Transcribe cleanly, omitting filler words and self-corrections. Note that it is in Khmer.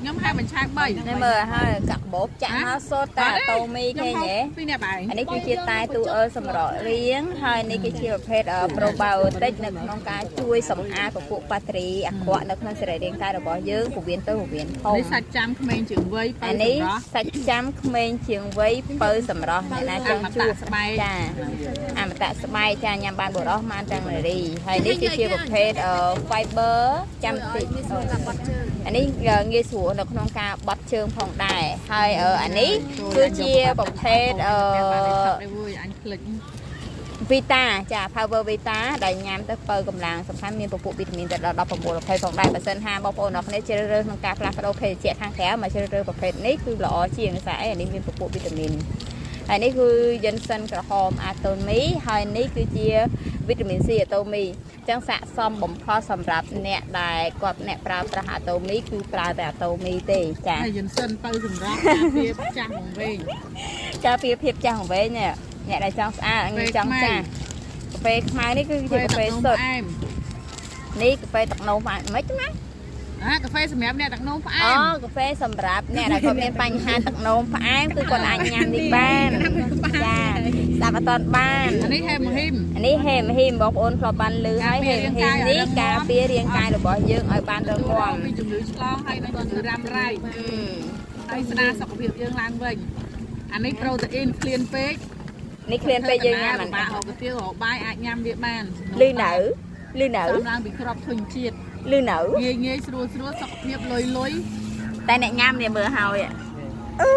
ខ្ញុំហៅបញ្ឆៅ3 នេះមើលហើយកាក់បោបចាក់មកសូត្រតែអាតូមីឃើញទេ ពីរអ្នកបែង អានេះគឺជាតែទូអើសម្រក់រាងហើយនេះគឺជាប្រភេទ probiotic នៅក្នុងការជួយសម្អាតពពួកបាក់តេរីអាក្រក់នៅក្នុងសរីរាង្គកាយរបស់យើងពវៀនទៅពវៀនធំ នេះសាច់ចាំក្មេងជាងវ័យបើ អានេះ សម្រស់ សាច់ចាំក្មេងជាងវ័យបើសម្រស់អ្នកណាចង់ជួប ស្បែក ចាអមតៈស្បែកចាញ៉ាំបានបុរសបានទាំងនារីហើយនេះគឺជាប្រភេទ fiber ចាំតិចអានេះងាយស្រួលនៅក្នុងការបត់ជើងផងដែរហើយអានេះគឺជាប្រភេទ មួយអញភ្លេច វីតាចា Power Vita ដែលញ៉ាំទៅបើកម្លាំងសំខាន់មានពពួកវីតាមីនទៅដល់19ប្រភេទផងដែរបើសិនថាបងប្អូនអរគ្នាជ្រើសរើសក្នុងការផ្លាស់ប្ដូរភេសជ្ជៈខាងក្រៅមកជ្រើសរើសប្រភេទនេះគឺល្អជាងស្អីអានេះមានពពួកវីតាមីនហើយនេះគឺយិនសិនក្រហមអាតូមីហើយនេះគឺជាវីតាមីន C អាតូមីអញ្ចឹងស័ក្តិសមបំផុតសម្រាប់អ្នកដែលគាត់អ្នកប្រើប្រាស់អាតូមីគឺប្រើតែអាតូមីទេចា ហើយយិនសិនទៅសម្រាប់ការពារចាស់វង្វេង ការពារភាពចាស់វង្វេងនេះអ្នកដែលចង់ស្អាតចង់ចាស់កាហ្វេខ្មៅនេះគឺជាកាហ្វេសុទ្ធ ផ្អែម នេះកាហ្វេទឹកនោមផ្អែមមិនណា អាកាហ្វេសម្រាប់អ្នកទឹកនោមផ្អែ អូ ម កាហ្វេសម្រាប់អ្នកដែលគាត់មានបញ្ហាទឹកនោមផ្អែមគឺគាត់អាចញ៉ាំនេះបានចាស្ដាប់អត់ទាន់បាន អានេះហេមហ៊ីម អានេះហេមហ៊ីមបងប្អូនធ្លាប់បានឮហើយហេមហ៊ីមនេះការពាររាងកាយរបស់យើងឲ្យបានរឹងមាំ ពីជំងឺឆ្លងហើយនិងជំងឺរ៉ាំរ៉ៃហើយស្ដារសុខភាពយើងឡើងវិញអានេះប្រូតេអ៊ីនឃ្លានពេក នេះឃ្លានពេកយើងញ៉ាំ បាក់ហូបកាទៀវហូបបាយអាចញ៉ាំវាបាន លឺនៅលឺនៅ តាមឡើងពីក្របធញ្ញជាតិ លឺនៅ ងាយងាយស្រួលស្រួលសុខភាពលុយលុយ តែអ្នកញ៉ាំនេះមើលហើយអឺ